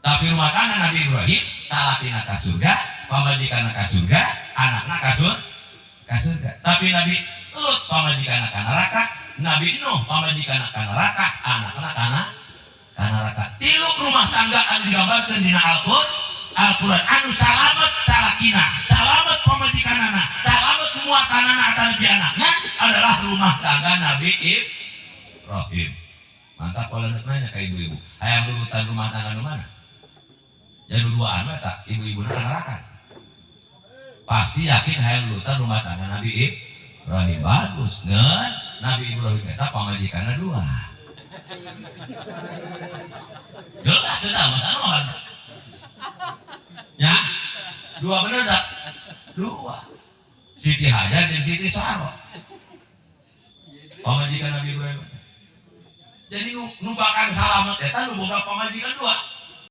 Tapi rumah tangga Nabi Ibrahim salakina ka surga, pamajikanna ka surga, anakna ka surga. Tapi Nabi Lut pamajikanna ka neraka, Nabi Nuh pamajikanna ka neraka, anakna ka neraka. Tilu rumah tangga anu digambarkeun dina Al-Quran anu salamet salakina, salamet pamajikanana, salamet muatanana atanapi anakna adalah rumah tangga Nabi Ibrahim. Mantap kalau nanya ke ibu-ibu, hayang urutan rumah tangga nu mana? Jadi duaan mah tak ibu-ibu na neraka. Pasti yakin hayang urutan rumah tangga Nabi Ibrahim. Bagus, ngan Nabi Ibrahim eta pamajikanna dua. Jelas sudah, masalah mah. Ya, dua bener tak? Dua. Siti Hajar dan Siti Sarah. Pamajikan Nabi Ibrahim. Jadi nu bakal salamet eta nu boga pamajikan dua.